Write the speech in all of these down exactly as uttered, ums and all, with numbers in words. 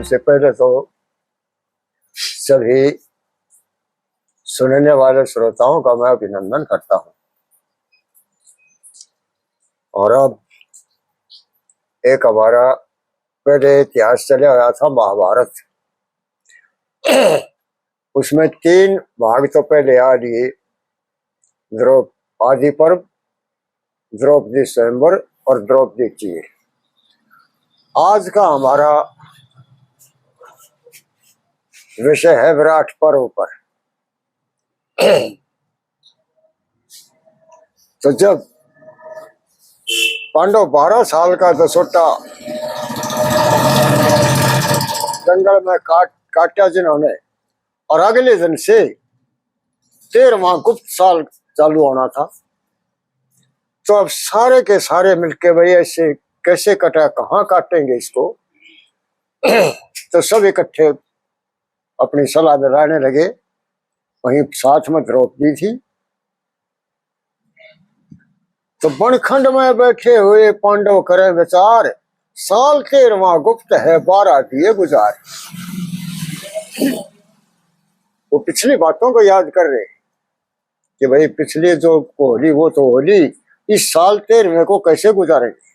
सबसे पहले तो सभी सुनने वाले श्रोताओं का मैं अभिनंदन करता हूं। और अब एक हमारा पहले इतिहास चला आया था महाभारत। उसमें तीन भाग तो पहले आ लिए, द्रौ-, आदि पर्व, द्रौपदी स्वयंवर और द्रौपदी चीर। आज का हमारा विषय है विराट पर्व पर। तो जब पांडव बारह साल का दसोटा जंगल में काट काटा जिन्होंने, और अगले दिन से तेरहवाँ गुप्त साल चालू होना था। तो अब सारे के सारे मिलके, भाई, ऐसे कैसे कटा, कहाँ काटेंगे इसको? तो सब इकट्ठे अपनी सलाह में रहने लगे। वहीं साथ में द्रौपदी थी। तो बनखंड में बैठे हुए पांडव करें विचार, साल तेरहवाँ गुप्त है, बारह दिए गुजार। वो पिछली बातों को याद कर रहे कि भाई, पिछली जो होली, वो तो होली, इस साल तेरहवें को कैसे गुजारेंगे?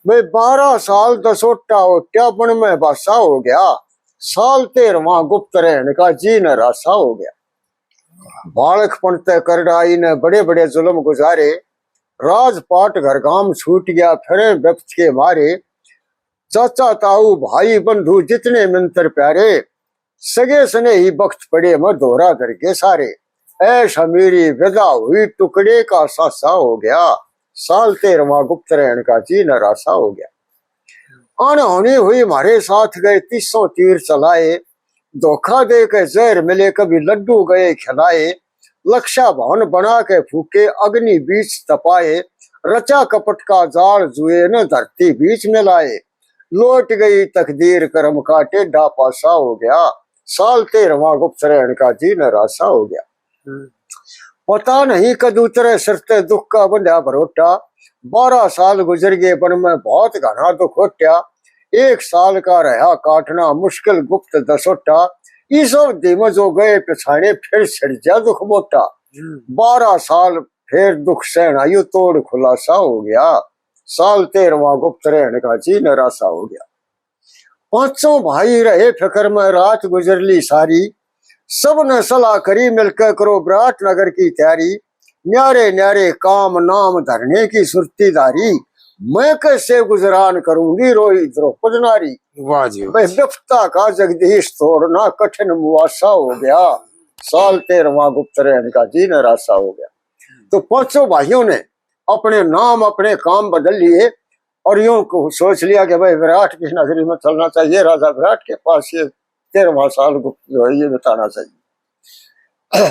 भाई, बारह साल दसोटा ओट्या, बन में बासा हो गया, साल तेरहवाँ गुप्त रहने का जी न रासा हो गया। बालकपण तै करड़ाई ने बड़े बड़े जुल्म गुजारे, राजपाट घर गाम छूट गया, फिरे विपत के मारे। चाचा ताऊ भाई बंधु जितने मित्र प्यारे, सगे स्नेही बख्त पड़े में धोरा धर के सारे। ऐश अमीरी विदा हुई, टुकड़े का सासा हो गया, साल तेरहवाँ गुप्त रहन का जी नरासा हो गया। अनहोनी हुई म्हारे साथ गए, तीसों तीर चलाए, धोखा दे के जहर मिले, कभी लड्डू गए खिलाए। लक्षा भवन बना के फूके, अग्नि बीच तपाए, रचा कपट का जाल जुए न धरती बीच मिलाए। लौट गई तकदीर करम का, टेढ़ा पासा हो गया, साल तेरहवाँ गुप्त रहन का जी नरासा हो गया। हम्म। पता नहीं कद उतरे सिर ते दुख का बंधा भरोटा। बारह साल गुजर गए, बन में बहुत घना दुख होट्या। एक साल का रहा काटना मुश्किल गुप्त दसोटा। इस अवधि में जो गए पिछाणे, फिर छिड़ जा दुख मोटा। हम्म। बारह साल फिर दुख सहना, यो तोड़ खुलासा हो गया। साल तेरहवाँ गुप्त रहन का जी नरासा हो गया। पांचों भाई रहे फिक्र में, रात गुजर ली सारी। सबने सलाह करी, मिलकर करो विराट नगर की तैयारी। न्यारे न्यारे काम नाम धरने की सुरती धारी। मैं कैसे गुजरान करूंगी, रोई द्रौपद नारी। वाह जी वाह। भाई, विपता का जगदीश तोड़ना, कठिन मुआसा हो गया। साल तेरहवाँ गुप्त रहन का जी नरासा हो गया। तो पांचों भाइयों ने अपने नाम, अपने काम बदल लिए और यूं को-, सोच लिया कि भाई, विराट की नगरी में चलना चाहिए, राजा विराट के पास ये तेरहवाँ साल गुप्त जो है, ये बताना चाहिए।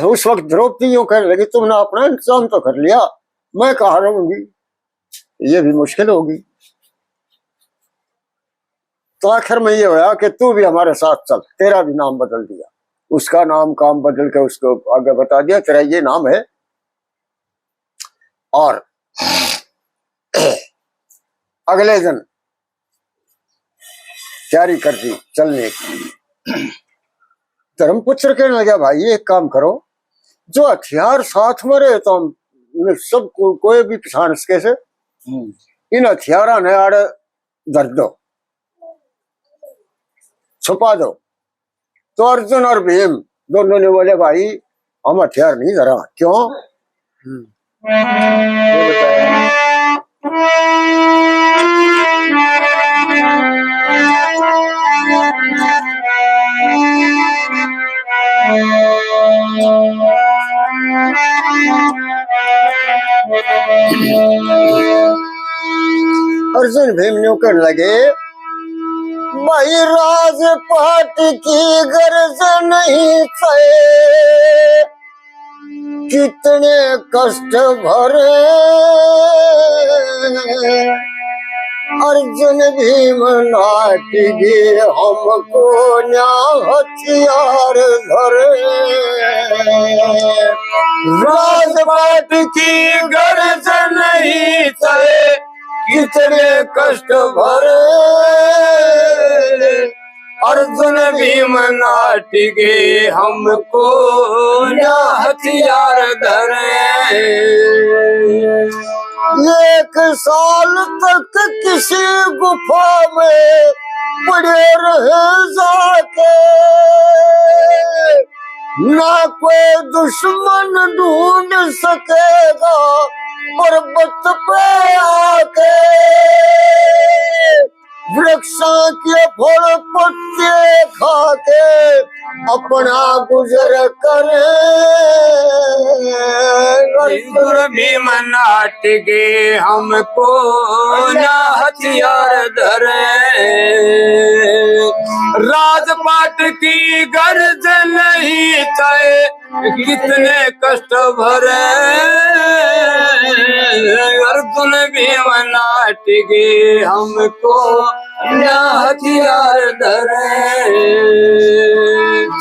उस वक्त द्रौपदी यूं कहने लगी, "तुमने अपना इंतजाम तो कर लिया, मैं कहाँ रहूंगी, ये भी मुश्किल होगी।" तो आखिर में ये होया कि तू भी हमारे साथ चल, तेरा भी नाम बदल दिया। उसका नाम काम बदल के उसको आगे बता दिया, तेरा ये नाम है। और अगले दिन तैयारी कर दी चलने की। धर्मपुत्र कहने लगा, "भाई, एक काम करो, जो हथियार साथ में रहे तो हम सब को, कोई भी पिछाण सके से, हम्म। इन हथियारा ने आड़े धर दो, छुपा दो।" तो अर्जुन और भीम दोनों ने बोले, "भाई, हम हथियार नहीं धरा।" "क्यों?" हम्म। अर्जुन भीम न्यू कहने लगे, "भाई, राजपाट की गरज नहीं सहे, कितने कष्ट भरे।" अर्जुन भीम नाट गए, हमको न्या हथियार धरे। राजपाट की गरज नहीं सहे, कितने कष्ट भरे, अर्जुन भीम नाट गए, हमको ना हथियार धरे। एक साल तक किसी गुफा में पड़े रहे जाके, ना कोई दुश्मन ढूंढ सकेगा पर्वत पे आके। वृक्षों के फल पत्ते खा के अपना गुजर करे। अर्जुन भीम नाट गए, हमको ना हथियार धरे। राजपाट की गर्ज नहीं तय, कितने कष्ट भरे। अर्जुन भीम नाट गए, हमको ना हथियार धरे।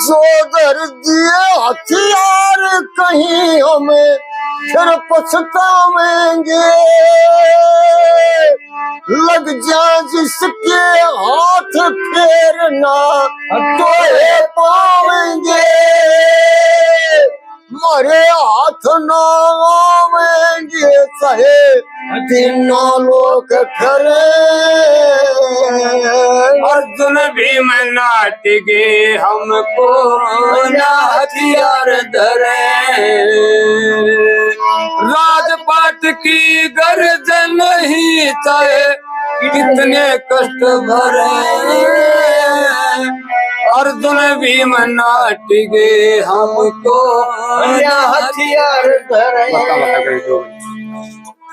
जो धर दिए हथियार कहीं हमें फिर पछतावेंगे। लग जा जिसके हाथ फेरना तो ये पावेंगे। मारे हाथ ना आवेंगे चाहे तीनों लोक खरे। अर्जुन भीम नाट गए, हमको ना हथियार धरे। राजपाट की गर्ज नहीं तय, कितने कष्ट भरे। अर्जुन भीम नाट गए, हमको ना हथियार धरे।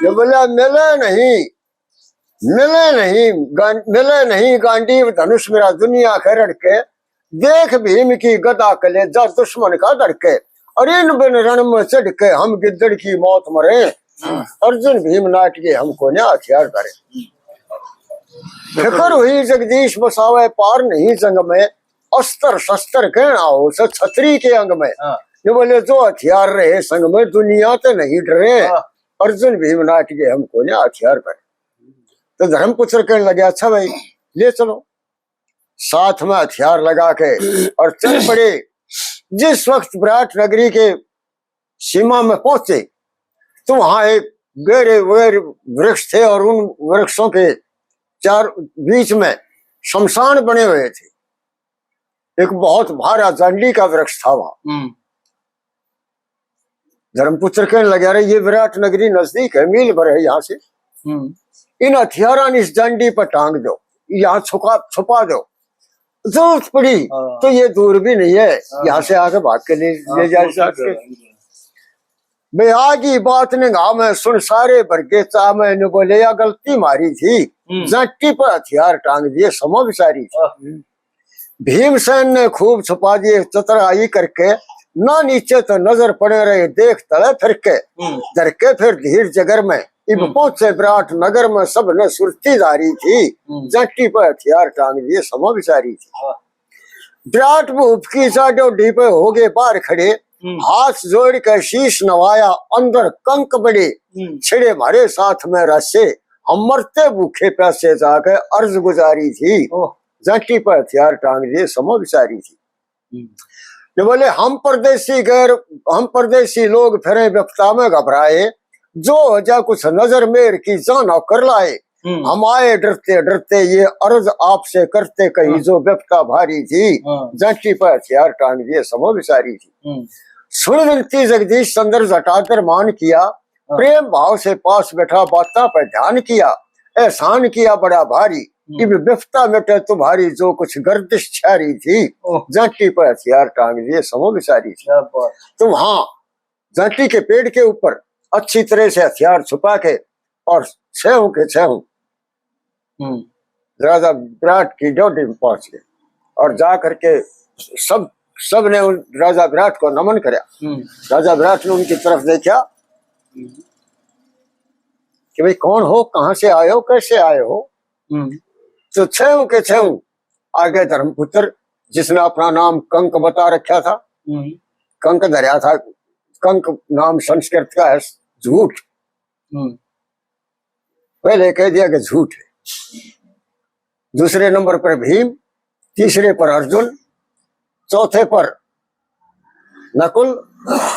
ये बोला, मिले नहीं, मिले नहीं गां-, मिले नहीं गांडीव धनुष मेरा दुनिया के रड़के। देख भीम की गदा कलेजा दुश्मन का धड़के। और इन बिन रण में चढ़ के हम गिद्दड़ की मौत मरे। अर्जुन भीम नाट गए, हमको ना हथियार धरे। फिकर हुई जगदीश बसावे पार नहीं जंग में। अस्त्र शस्त्र गहना हो से छतरी के अंग में। हाँ। ये बोले जो हथियार रहे संग में दुनिया ते नहीं डरे। हाँ। अर्जुन भीम नाट गए, हमको ना हथियार धरे। तो धर्मपुत्र कहने लगे, अच्छा भाई, ले चलो। साथ में हथियार लगा के और चल पड़े। जिस वक्त विराट नगरी के सीमा में पहुंचे तो वहां एक गहरे गहरे वृक्ष थे और उन वृक्षों के चार बीच में शमशान बने हुए थे। एक बहुत भारा जांडी का वृक्ष था वहां। हम्म। धर्मपुत्र कहने लगे, अरे, ये विराट नगरी नजदीक है, मील भर है यहाँ से। हम्म। इन हथियारां ने इस जांडी पर टांग दो, यहाँ छुपा, छुपा दो। जरूरत पड़ी हाँ। तो ये दूर भी नहीं है, हाँ। यहाँ से आके भाग के ले, हाँ, ले जा तो सकते। बे आगी बात ने घा में सुन सारे भर के चा में ने बोले, या गलती मारी थी, हम्म। जांडी पर हथियार टांग दिए, समझ सारी थी। हाँ। भीमसेन ने खूब छुपा दिए चतुराई करके, ना नीचे तो नजर पड़े रहे, देख तले फिर के। हम्म। धर के फिर धीर जगर में, इब हम्म। पहुंचे विराट नगर में, सबने सुरती जारी थी, हम्म। जांडी पे हथियार टांग दिए, समा बिचारी थी। वाह। विराट भूप की सा डोडी पे हो गए बाहर खड़े, हम्म। हाथ जोड़ के शीश नवाया, अंदर कंक बड़े, हम्म। छिड़े मारे साथ में रसे, हम मरते भूखे प्यासे जाके अर्ज गुजारी थी। ओह। जांडी पे हथियार टांग दिए, समो बिचारी थी। हम्म। ये बोले, हम परदेसी गैर, हम परदेसी लोग फिरे विपदा में घबराए, जो हो जा कुछ नजर मेर की जान कर लाए। हम्म। हम आए डरते डरते, ये अर्ज आपसे करते, कहीं हाँ। जो विपदा भारी थी, हाँ। जांडी पे हथियार टांग दिए, समो बिचारी थी। हम्म। सुन विनती जगदीश चंद्र जटाधर मान किया, हाँ। प्रेम भाव से पास बैठा, बातां पे ध्यान किया, एहसान किया बड़ा भारी। हम्म। इब बिपता मिटे तुम्हारी, जो कुछ गर्दिश छारी थी, ओह। जांडी पे हथियार टांग दिए, समो बिचारी थी। क्या बात। तो वहां जांडी के पेड़ के ऊपर अच्छी तरह से हथियार छुपा के और छह के छह हम्म। राजा विराट की डोडी में पहुंच गए और जा करके सब, सब ने उन राजा विराट को नमन करया। हम्म। राजा विराट ने उनकी तरफ देखा हम्म। कि भाई कौन हो, कहाँ से आए हो, कैसे आए हो? हम्म। तो छह के छह आगे धर्मपुत्र, जिसने अपना नाम कंक बता रखा था, हम्म। कंक धरया था, कंक नाम संस्कृत का है, झूठ। हम्म। पहले कह दिया कि झूठ है। दूसरे नंबर पर भीम, तीसरे पर अर्जुन, चौथे पर नकुल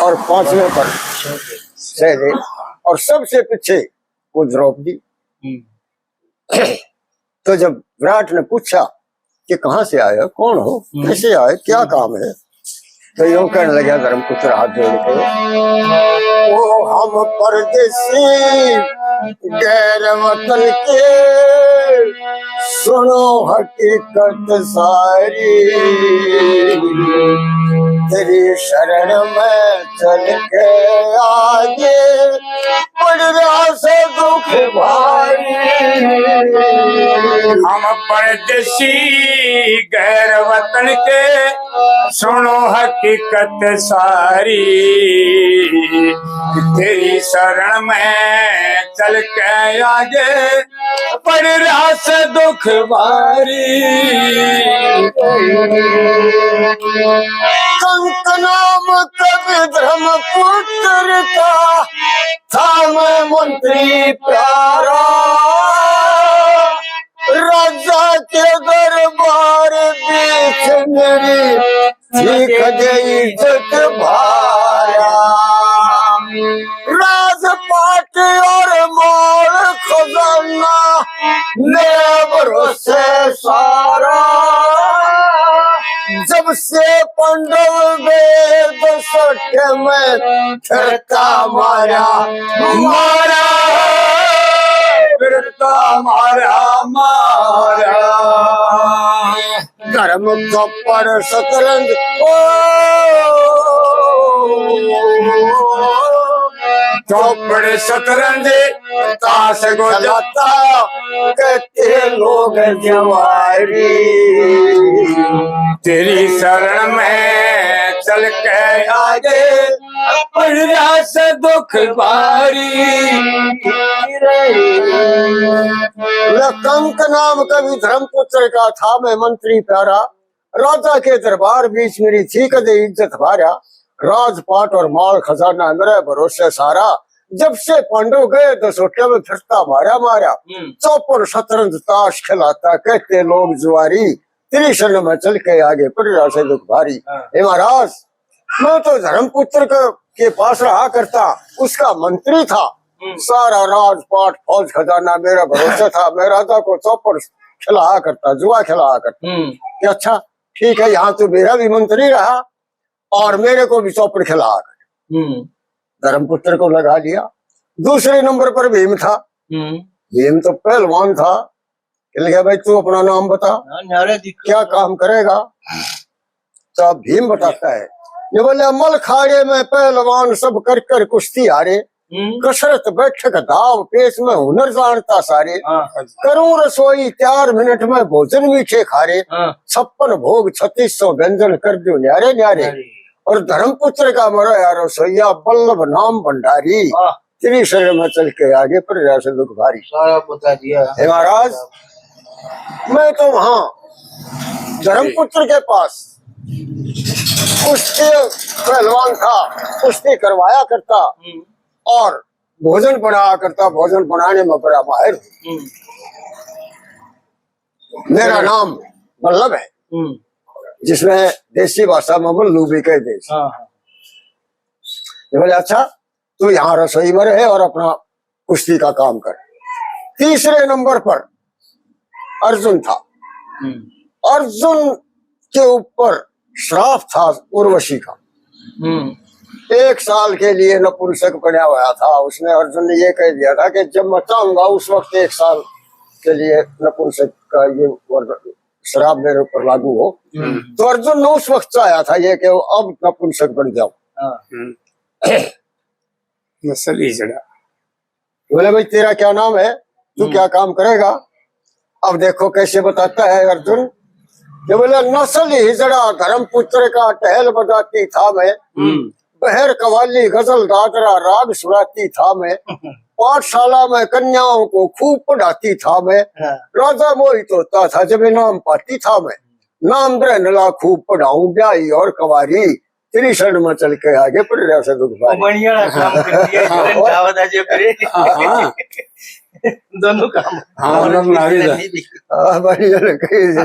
और पांचवें पर सहदेव और सबसे पीछे वो द्रौपदी। हम्म। तो जब विराट ने पूछा कि कहाँ से आए हो, कौन हो, हम्म। कैसे आए, क्या काम है, तो यूं कहने लगा धर्मपुत्र हाथ जोड़ के, "ओ हम परदेसी गैर वतन के, सुनो हकीकत सारी, तेरी शरण में चल के आगे पड़ रहा से दुख भारी।" हम परदेसी गैर वतन के, सुनो हकीकत सारी, तेरी शरण में चल के आगे पड़ रहा से दुख भारी। कंक नाम कवि धर्मपुत्र का, था मैं मंत्री प्यारा, राजा के दरबार बीच मेरी ठीक दे इज्जत भारा। राजपाट और माल खजाना मेरे भरोसे सारा। जब से पांडव वेद सत्य में फिरता मारा, मारा, फिरता मारा, मारा। धर्म चौपड़ शतरंज, ओ, चौपड़ शतरंज, ताश गो खिलाता, कहते लोग जवारी। तेरी शरण में चल के आगे, पड़ रहा से दुख भारी। वह कंक नाम कवि धर्मपुत्र का था मैं मंत्री प्यारा, राजा के दरबार बीच मेरी थी कदे इज्जत भारा, राजपाट और माल खजाना मेरे भरोसे सारा, जब से पांडव गए दसोटिया में फिरता मारा मारा। हम्म। चौपड़ शतरंज ताश खिलाता कहते लोग जुआरी, तेरी शरण में चल के आगे पड़ रहा से दुख भारी। हाँ। हे महाराज, मैं तो धर्मपुत्र के, के पास रहा करता, उसका मंत्री था। हम्म। सारा राजपाट, फौज खजाना मेरा भरोसा था। मैं राजा को चौपड़ खिलाया करता, जुआ खिलाया करता। हम्म। कि अच्छा, ठीक है, यहाँ तो मेरा भी मंत्री रहा और मेरे को भी चौपड़ खिलाया कर। हम्म। धर्मपुत्र को लगा लिया। दूसरे नंबर पर भीम था। हम्म। भीम तो पहलवान था। कहने लगा, "भाई, तू अपना नाम बता, हाँ, नारे दिखो। क्या काम करेगा?" तो भीम बताता है, ये बोले, "मल खाड़े में पहलवान सब कर कर कुश्ती हारे, हम्म। कसरत बैठक दाव पेच में हुनर जानता सारे, हाँ। करूं रसोई चार मिनट में भोजन मीठे खारे, हाँ। छप्पन भोग छत्तीस सौ व्यंजन कर दो न्यारे न्यारे।" न्यारे। और धर्मपुत्र का मरो यार रसोईया बल्लभ नाम भंडारी। वाह। तेरी शरण में चल के आगे पड़ रहा से दुख भारी। सारा बता दिया। हे महाराज, मैं तो वहां धर्मपुत्र के पास कुश्ती पहलवान था, कुश्ती करवाया करता हम्म। और भोजन बनाया करता, भोजन बनाने में बड़ा माहिर हूँ। हम्म। मेरा नाम वल्लभ है, हम्म। जिसमें देसी भाषा में वल्लू भी कह दे। हाँ, हाँ। ये बोले, "अच्छा, तू यहाँ रसोई में रहे और अपना कुश्ती का काम कर।" तीसरे नंबर पर अर्जुन था। हम्म। अर्जुन के ऊपर श्राप था उर्वशी का। हम्म। एक साल के लिए नपुंसक बना हुआ था। उसने, अर्जुन ने ये कह दिया था कि जब मैं चाहूंगा उस वक्त एक साल के लिए नपुंसक का ये वर-, श्राप मेरे ऊपर लागू हो। हम्म। तो अर्जुन ने उस वक्त चाहा था ये कि अब नपुंसक बन जाओ। हाँ। हम्म। नस्ल हिजड़ा। बोले, "भाई, तेरा क्या नाम है? तू हम्म। क्या काम करेगा?" अब देखो कैसे बताता है अर्जुन। ये बोले, "नस्ल हिजड़ा धर्मपुत्र का, टहल बजाती था मैं। हम्म। बहर कवाली गजल दादरा राग सुनाती था मैं। पाठशाला में कन्याओं को खूब पढ़ाती था मैं। हाँ। राजा मोहित होता था जब इनाम पाती था मैं। नाम ब्रहनला खूब पढ़ाऊं ब्याही और कंवारी। तेरी शरण में चल के आगे पड़ रहा से दुख भारी।" बढ़िया काम कर दिया, हाँ। जावत आज करे। हाँ, हाँ। दोनों काम। हाँ, दोनों नारी दा। हाँ, बढ़िया लग गई।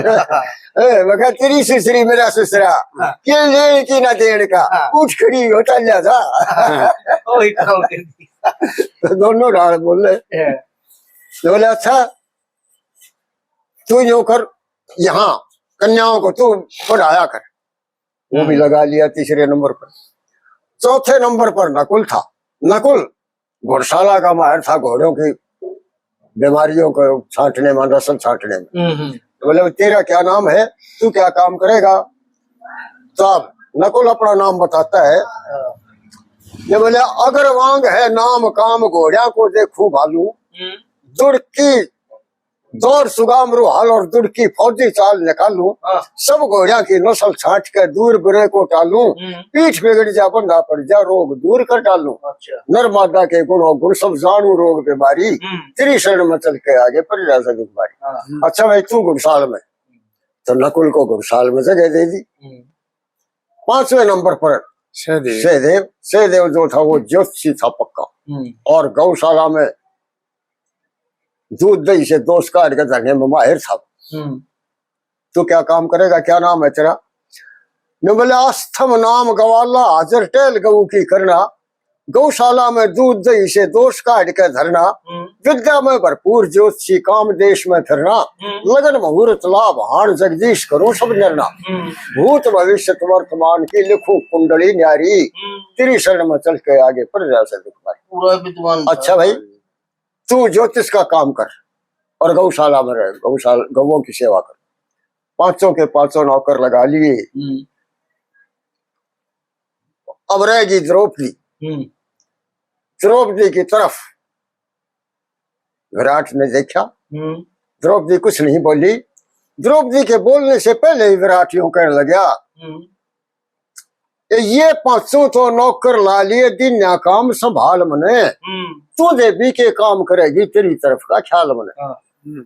ए, मगर तेरी सुसरी, मेरा सुसरा, हाँ। के लेन की ना देन का, हाँ। उठ खड़ी हो, चल जा था। हाँ, वही काम कर दी। तो दोनों ढाल बोले। हाँ। तो बोले, "अच्छा, तू यूं कर, यहाँ कन्याओं को तू पढ़ाया कर।" वो भी हम्म। लगा लिया तीसरे नंबर पर। चौथे नंबर पर नकुल था। नकुल घुड़शाला का माहिर था, घोड़ों की बीमारियों को छांटने में, नस्ल छांटने में। हम्म, हम्म। तो बोले, "तेरा क्या नाम है, तू क्या काम करेगा?" तो अब नकुल अपना नाम बताता है। हाँ। ये बोले, "अग्रवांग है नाम काम, घोड़िया को देखूं भालू। हम्म। दुड़की दौड़ सुगाम रुहाल और दुड़की फौजी चाल निकालूं। हाँ। सब घोड़िया की नस्ल छांट के दूर बुरे को टालूं। हम्म। पीठ बिगड़ जा, बंधा पड़ जा, रोग दूर कर डालूं। अच्छा। नर मादा के गुण अवगुण सब जानूं, रोग बीमारी। हम्म। तेरी शरण में चल के आगे पड़ जा सै दुख भारी।" हाँ। अच्छा भाई, तू घुड़साल में, तो नकुल को घुड़साल में जगह दे दी। हम्म। पांचवें नंबर पर सहदेव। सहदेव, सहदेव जो था वो ज्योतिषी था पक्का। हम्म। और गौशाला में दूध दही से दोष काट के धरने में माहिर था। हम्म। "तू क्या काम करेगा, क्या नाम है तेरा?" ने बोले, "अस्थम नाम गवाला, हाजर टहल गऊ की करना, गौशाला में दूध दही से दोष काट के धरना, हम्म। विद्या में भरपूर ज्योतिषी, काम देश में फिरना, हम्म। लगन मुहूर्त लाभ हाण जगदीश करूं सब निर्णा। हम्म। भूत भविष्य वर्तमान की लिखूं कुंडली न्यारी, हम्म। तेरी शरण में चल के आगे पड़ जा सै दुख भारी।" पूरा विद्वान था। अच्छा भाई, तू ज्योतिष का काम कर और गौशाला में रह, गौशाला, गौओं की सेवा कर। पांचों के पांचों नौकर लगा लिए। हम्म। अब रहेगी द्रौपदी। हम्म। द्रौपदी की तरफ विराट ने देखा। हम्म। द्रौपदी कुछ नहीं बोली। द्रौपदी के बोलने से पहले ही विराट यूं कहने लगा, हम्म। "ए, ये पांचों तो नौकर ला लिए, दीन्या काम संभाल मने। हम्म। तू देवी के काम करेगी, तेरी तरफ का ख्याल मने।" हाँ। हम्म।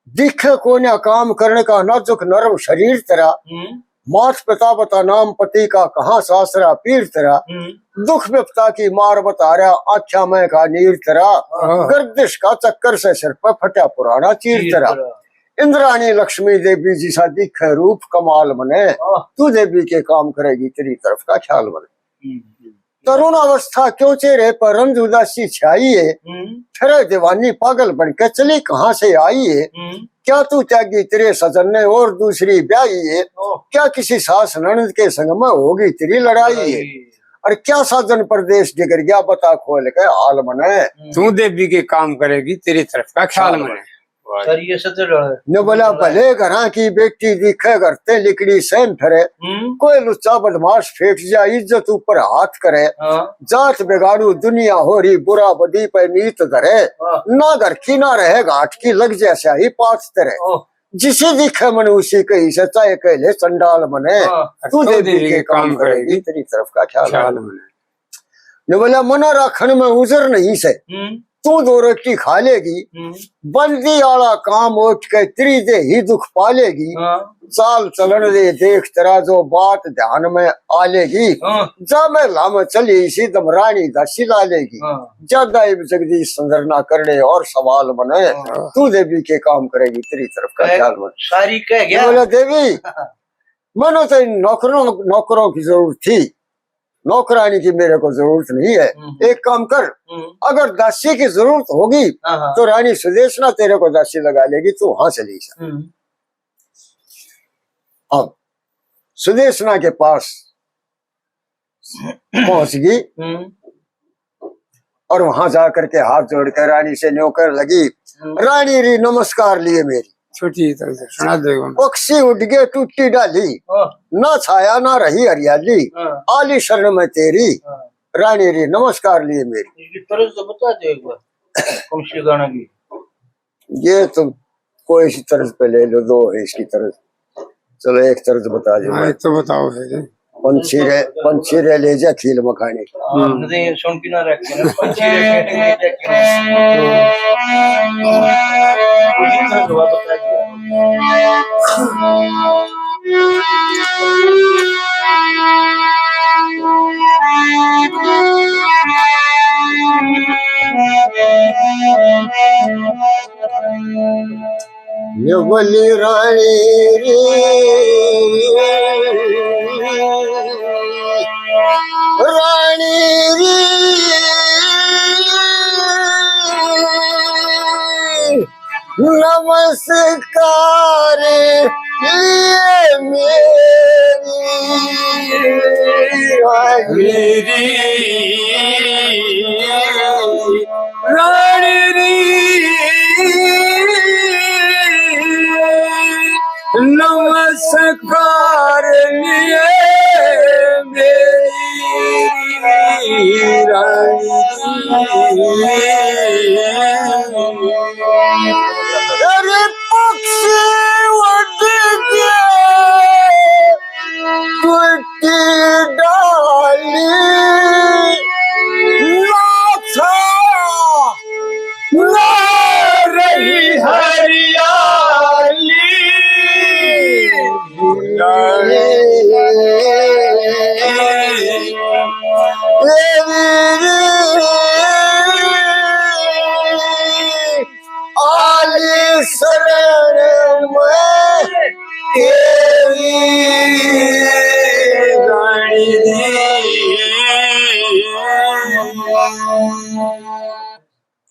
दिखे कोन्या काम करने का नाजुक नरम शरीर तेरा। हम्म। मात पिता बता नाम पति का, कहाँ सासरा पीर तेरा। हम्म। दुख विपता की मार बता रहा, आख्या में का नीर तेरा। हाँ। गर्दिश का चक्कर से सिर पे फटा पुराना चीर चीर तेरा। तेरा। इंद्राणी लक्ष्मी देवी जिसा दिखे रूप कमाल मने। हाँ। तू देवी के काम करेगी, तेरी तरफ का ख्याल मने। हम्म। तरुण अवस्था क्यों चेहरे पर रंज उदासी छाई है? हम्म। फिरे दीवानी पागल बन के चली कहाँ से आई है? हम्म। क्या तू त्यागी तेरे सजन ने और दूसरी ब्याही है? ओह। क्या किसी सास ननद के संग में होगी तेरी लड़ाई है? लड़ाई। और क्या साजन परदेश डिगर गया, बता खोल के हाल मने। हम्म। तू देवी के काम करेगी, तेरी तरफ का ख्याल मने। वाह। सर, ये सच है। ने बोला, भले घरां की बेटी दिखे, घर ते लिकड़ी सहम फिरे। हम्म। कोई लुच्चा बदमाश फेंक जा, इज्जत ऊपर हाथ करे। हाँ। जात बिगाड़ू दुनिया हो रही, बुरा बदी पे नीत धरे। हाँ। ना घर की ना रहे घाट की, लग जा स्याही पात तेरे। ओह। जिसे दिखे मन उसी कही से, चाहे कह ले चंडाल मने। हाँ। तू देवी के काम करेगी, तेरी तरफ का ख्याल मने। ने बोला, मना राखण में उजर नहीं से, हम्म। तू दो रोटी खा लेगी। हम्म। बंदी आला काम उठ के तेरी दे ही दुख पा लेगी। हाँ। चाल चलन दे देख तेरा जो बात ध्यान में आ लेगी। हाँ। जा महला में चली इसी दम रानी दासी ला लेगी। हाँ। ज्यादा इब जगदीश संदर ना करने और सवाल मने। हाँ। तू देवी के काम करेगी, तेरी तरफ का ए, ख्याल मने। सारी कह गया। ने बोला, देवी, मने तो इन नौकरों, नौकरों की जरूरत थी, नौकरानी की मेरे को जरूरत नहीं है। हम्म। एक काम कर, हम्म। अगर दासी की जरूरत होगी, हाँ, हाँ। तो रानी सुदेशना तेरे को दासी लगा लेगी, तू वहां चली जा। हम्म। अब सुदेशना के पास पहुंच गई। हम्म। और वहां जा करके हाथ जोड़ के रानी से न्यों कर लगी, हम्म। रानी री नमस्कार लिए मेरी। छोटी तरह से सुना दो एक बार। पक्षी उड़ गए टूटी डाली, हाँ। ना छाया ना रही हरियाली, हाँ। आली शरण में तेरी, हाँ। रानी री नमस्कार लिए मेरी। इसकी तर्ज तो बता दो एक बार, कौन सी गाना की? ये तो कोई सी तर्ज पे ले लो, दो है इसकी तर्ज। चलो, एक तर्ज बता दो। हाँ, एक तो बताओ फिर। पंछी रे, पंछी रे ले जा खील मखाने। हाँ, हम्म। नहीं, सुन के ना रख, पंछी रे ले जा खील मखाने। उसी तर्ज बता दो। ये बोली रानी री, रानी री, नमस्कार लिए मेरी रानी री। रानी री, नमस्कार लिए मेरी रानी री। अरे पक्षी उड़ गए टूटी डाली, ना था, ना रही हरियाली। आली शरण में तेरी रानी री।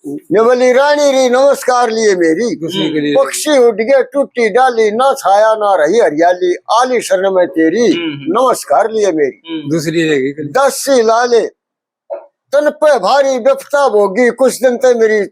ये बोली रानी री नमस्कार लिए मेरी। दूसरी के लिए। पक्षी उड़ गए टूटी डाली, ना छाया ना रही हरियाली, आली शरण में तेरी हम्म, हम्म। नमस्कार लिए मेरी। हम्म। दूसरी रहेगी। दासी लाले तन पे भारी विपता भोगी, कुछ दिन ते मेरी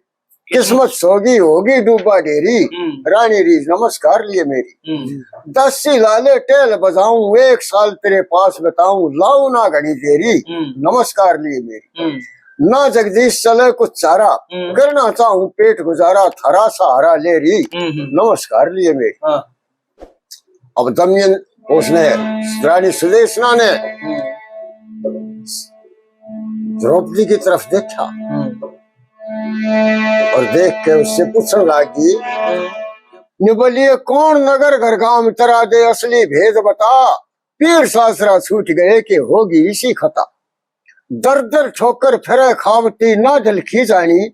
किस्मत सोगी, होगी डूबा ढेरी। हम्म। रानी री नमस्कार लिए मेरी। हम्म। दासी लाले टेल बजाऊं, एक साल तेरे पास बताऊं, लाऊं ना घनी देरी। हम्म। नमस्कार लिए मेरी। हम्म। ना जगदीश चले कुछ चारा, हम्म। करना चाहूं पेट गुजारा, थारा सहारा ले री। हम्म, हम्म। नमस्कार लिए मेरी। हाँ। अब दमयन, उसने, रानी सुदेशना ने हम्म। द्रौपदी की तरफ देखा हम्म। और देख के उससे पूछने लगी, हम्म। ने बोली, "ये कौन नगर घर गांव तेरा दे असली भेद बता, पीर सासरा छूट गए कि होगी इसी खता।" दर दर ठोकर फिरे खावती ना ढलकी जानी,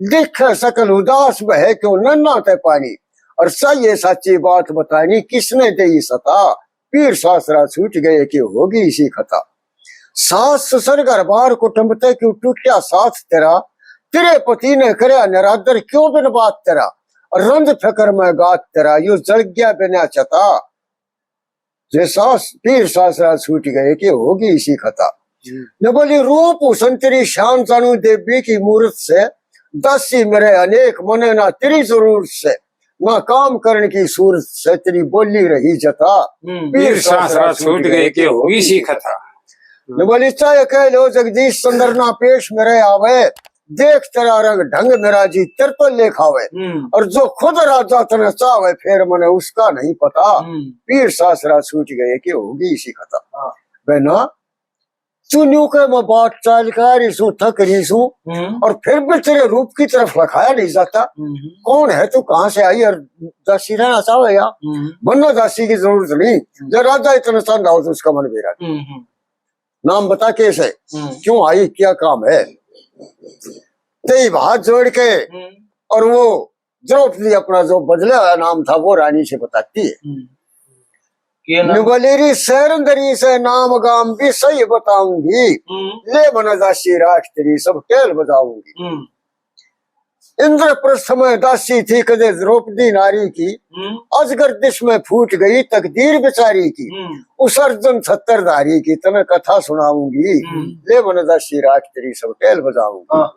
दिखे सकल उदास बहे क्यों नन्ना ते पानी। और चाहिए साची बात बतानी, किसने दे सता, पीर सासरा छूट गए कि होगी इसी खता। सास ससुर घर बार कुटुंब ते क्यों टूटा साथ तेरा, तेरे पति ने करया निरादर क्यों बिन बात तेरा, और रंज फिकर में गात तेरा, यो जल गया बिना चता। जे सास पीर सासरा छूट गए कि होगी इसी खता। हम्म। ने बोली, रूप हुसन तेरी शान जानू देवी की मूरत से, दासी मेरे अनेक मने ना तेरी जरूरत से, ना काम करण की सूरत से, तेरी बोली रही जता। हम्म। पीर सासरा छूट गए कि होगी इसी खता। ने बोली, चाहे कह लो जगदीश चंद्र ना पेश मेरे आवे, देख तेरा रंग ढंग मेरा जी तेरे तो लेखावे। हम्म। और जो खुद राजा तने चावे, फिर मने उसका नहीं पता। हम्म। पीर सासरा छूट गए कि होगी इसी खता। हाँ। बहना, तू न्यू के मैं बात चाल कर रही सू, थक रही सू, हम्म। और फिर भी तेरे रूप की तरफ लखाया नहीं जाता। हम्म। कौन है तू, कहाँ से आई, और दासी रहना चाहेगा? हम्म। बनना दासी की जरूरत नहीं। हम्म। जब राजा इतना चाहता हो तो उसका मन बेरा। हम्म। नाम बता कैसे, हम्म। क्यों आई, क्या काम है। तेई हाथ जोड़ के हम्म। और वो द्रौपदी अपना जो बदला हुआ नाम था वो रानी से बताती है। हम्म। के नाम? निबलेरी शहर दरी से नाम गाम भी सही बताऊंगी। हम्म। ले मन दासी राख तेरी सब टेल बजाऊंगी। हम्म। इंद्रप्रस्थ में दासी थी कदे द्रौपदी नारी की, हम्म। अजगर दिश में फूट गई तकदीर बेचारी की। हम्म। उस अर्जुन छत्रधारी की तने कथा सुनाऊंगी। हम्म। ले मन दासी राख तेरी सब टेल बजाऊंगी। हाँ।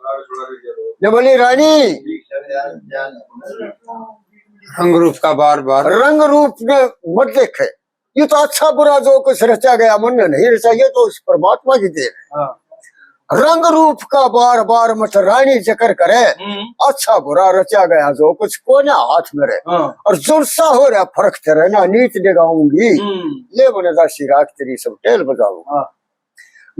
ने बोली रानी, रंग रूप का बार बार। रंग रूप ने मत देखे, ये तो अच्छा बुरा जो कुछ रचा गया, मन ने नहीं रचा, ये तो उस परमात्मा की देन है। हाँ। रंग रूप का बार बार मत रानी जिक्र करे, हम्म। अच्छा बुरा रचा गया जो कुछ कोने हाथ में रहे। हाँ। और जुड़सा हो रहा फर्क तेरे ना नीत जगाऊंगी। हम्म। ले मन दासी राख तेरी सब टेल बजाऊंगी। हाँ।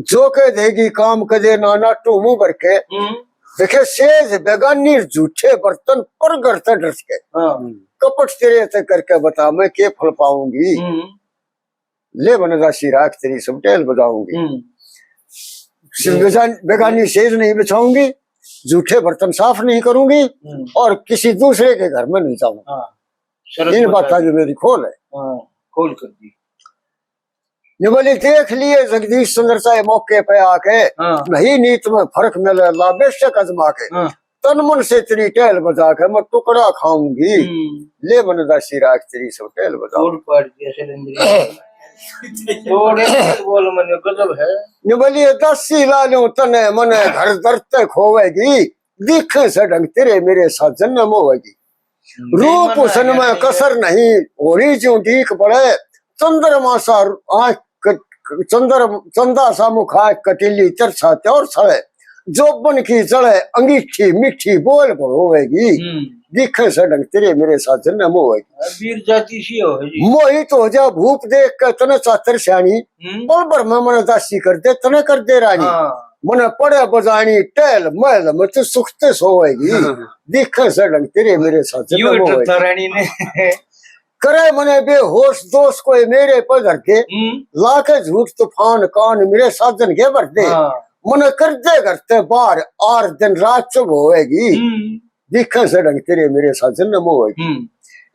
जो कह देगी काम कदे ना, ना टूमू भर के। हम्म। देखे सेज बेगानी झूठे बर्तन पर घर से डर के। हाँ। कपट तेरे ते करके बता मैं के फल पाऊंगी। हम्म। ले मन दासी राख तेरी सब टेल बजाऊंगी। हम्म। सिर्फ बेजान-, बेगानी सेज नहीं बिछाऊंगी, झूठे बर्तन साफ नहीं करूंगी हम्म। और किसी दूसरे के घर में नहीं जाऊंगी। हाँ। शरत इन बता बातां दी। जो मेरी खोल है। हाँ, खोल कर दी। ने बोली, देख लिए जगदीश चंद्र चाहे मौके पे आके, हाँ। नहीं नीत में फर्क मिले ला बेशक आजमा के। हाँ। तन मन से तेरी टहल बजा के मैं टुकड़ा खाऊंगी। हम्म। ले मन दासी राख तेरी सब टहल बजा। तोड़ पाड़ दिया सिलेंडर। तोड़े बोल मने गजब है। ने बोली, दासी ला लूं तने मने घर दर ते खोवेगी। दिखे से ढंग तेरे मेरे साजन न मोवेगी। हम्म। रूप हुसन में कसर नहीं, होली ज्यों डीक पड़े। चंद्रमा सा आँख क-, चंद्र, चंदा सा मुख आँख कटीली, तिरछा त्योर छले। जोबन की जले अंगीठी, मीठी बोल भरोवेगी। हम्म। दिखे से ढंग तेरे मेरे साजन न मोवेगी। वीर जाति सी हो जी। मोहित हो जा भूप देख के तने चातर स्याणी। हम्म। पल भर में मन दासी कर दे, तने कर दे रानी। हाँ। मने पड़े बजानी टहल महल में तू सुख ते सोवेगी। हाँ। दिखे से ढंग तेरे मेरे साजन न मोवेगी। रानी ने। करे मने बेहोश दोष कोई मेरे पर धर के, हम्म। लाके झूठ तूफान कान मेरे साजन के भर दे। हाँ। मने कर दे घर ते बाहर, आर दिन रात चुभ होवेगी। हम्म। दिखे से ढंग तेरे मेरे साजन न मोवेगी। हम्म।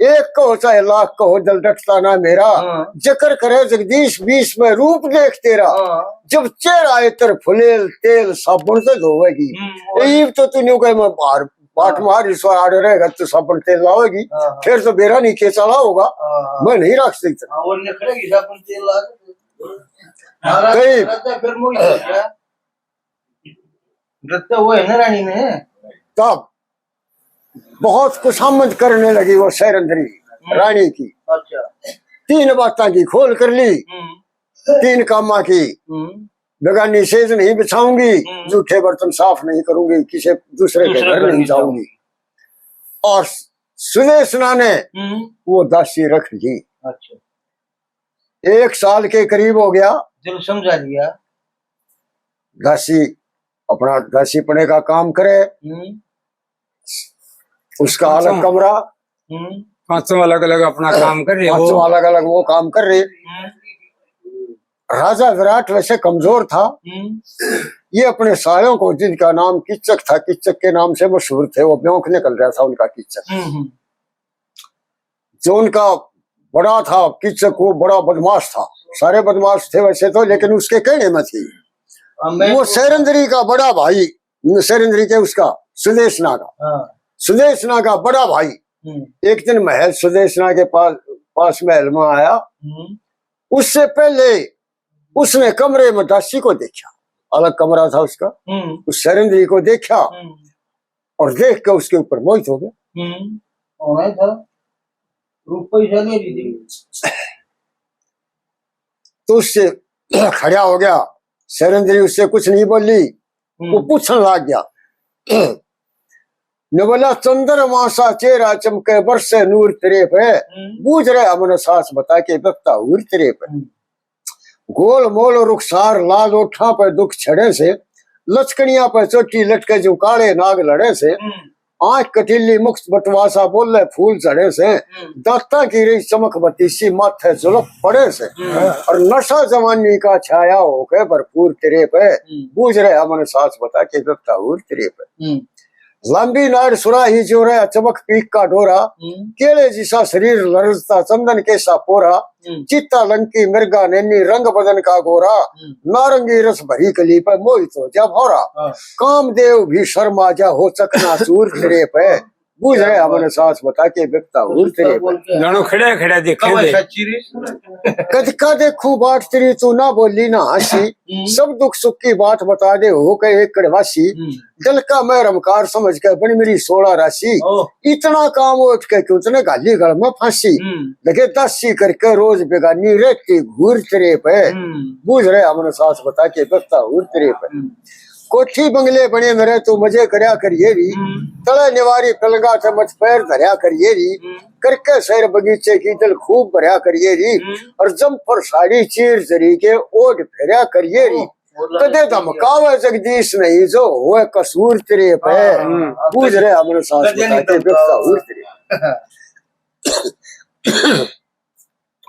एक कहो चाहे लाख कहो, दिल डटता ना मेरा। हाँ। जिक्र करे जगदीश बीच में रूप देख तेरा। हाँ। जब चेहरा इतर फुलेल तेल साबुन से धोवेगी। हम्म, और ईब तो तू न्यू कहे मैं बाहर बाट हाँ। मार, इस बार आड़े रहेगा तो साबुन तेल लावेगी। हाँ, हाँ। फिर तो बेरा नहीं के चला होगा। हाँ, हाँ। मैं नहीं रख सकता। हाँ, और निकलेगी साबुन तेल ला के। हाँ, कहीं राजा फिर मुझे क्या? रत्ते वो है ना रानी ने। तब बहुत खुशामद करने लगी वो सैरंद्री हम्म। रानी की। अच्छा। तीन बातां की खोल कर ली, हम्म। तीन कामा की। हम्म। बेगानी सेज नहीं बिछाऊंगी, हम्म। झूठे बर्तन साफ नहीं करूंगी, किसी दूसरे के दूसरे घर घर नहीं नहीं जाऊंगी। और सुदेशना ने हम्म। वो दासी रख ली। अच्छा। एक साल के करीब हो गया। दिल समझा लिया। दासी अपना दासीपने का काम करे, हम्म। उसका अलग पांचों। कमरा। हम्म। पांचों अलग-अलग अपना काम कर रहे हो। पांचों अलग-अलग वो काम कर रहे। हम्म। राजा विराट वैसे कमजोर था। हम्म। ये अपने सायों को, जिनका नाम किच्चक था, किच्चक के नाम से मशहूर थे, वो ब्योंक निकल रहा था उनका किच्चक। हम्म, हम्म। जो उनका बड़ा था किच्चक, वो बड़ा बदमाश था। सारे बदमाश थे वैसे तो, लेकिन उसके कहने में थी। हाँ, मैं वो तो सैरंद्री का बड़ा भाई, सैरंद्री के उसका, सुदेशना का। हाँ। सुदेशना का बड़ा भाई हम्म। एक दिन महल सुदेशना के पास, पास महल में आया। हम्म। उससे पहले उसने कमरे में दासी को देखा, अलग कमरा था उसका। हम्म। उस सैरंद्री को देखा हम्म। और देख के उसके ऊपर मोहित हो गया। हम्म। होना ही था, रूप पैसा ले ली थी। तो उससे खड़ा हो गया सैरंद्री, उससे कुछ नहीं बोली। वो हम्म। पूछण लाग गया। ने बोला, चंद्रमा सा चेहरा चमके, बरसे नूर तेरे पे। हम्म। बूझ रहे हमने सास बता के, बकता हूर तेरे पे। हम्म। गोल मोल रुखसार लाल ओठां पे दुख छड़े से, लचकनिया पे चोटी लटके जो काले नाग लड़े से। हम्म। आंख कटीली मुक्त बटवासा बोले फूल झड़े से, हम्म। दांतां की रही चमक बत्तीसी माथे जुल्फ पड़े से। हम्म। और नशा जवानी का छाया होके भरपूर तेरे पे, हम्म। बूझ रहे हमने सास बता के बकता हूर तेरे पे। हम्म। लंबी नाड़ सुराही जो रहा चमक पीक का डोरा, हम्म। केले जिसा शरीर लरजता चंदन के सा पोरा, हम्म। चित्ता लंकी मृगा नैनी रंग बदन का गोरा, हम्म। नारंगी रस भरी कली पे मोहित हो जा भौरा। हाँ। कामदेव भी शर्मा जा हो चकना चूर तेरे पे, बूझ रहे हमने सास बता के बकता हूर तेरे पे। जानो खड़ा खड़ा देखे कब है दे। सच्ची रे? कद का देखूं बाट तेरी तू ना बोली ना हंसी, हम्म। सब दुख सुख की बात बता दे हो के एक कड़वासी। हम्म। दिल का मैं रमकार समझ के बन मेरी सोलह राशि। ओह। इतना काम उठ के क्यों तने घाली गल में फांसी। हम्म। लगे दासी करके रोज बेगानी रहती घूर तेरे पे। हम्म। बूझ रहे हमने सास बता के बकता हूर तेरे पे। हम्म। कोठी बंगले बने मेरे तू मजे करया करिए री। हम्म। तले निवारी पलंगा ते मत पैर धरया करिए री। हम्म। करके सैर बगीचे की दिल खूब भरया करिए री। हम्म। और जम पर साड़ी चीर जरी के ओढ़ फेरया करिए री। ओह। कदे धमकावे जगदीश नहीं जो होए कसूर तेरे पे। हाँ, हाँ, हाँ। बूझ रहे हमने सास कदे बता नहीं के धमकावे। बकता हूर तेरे पे।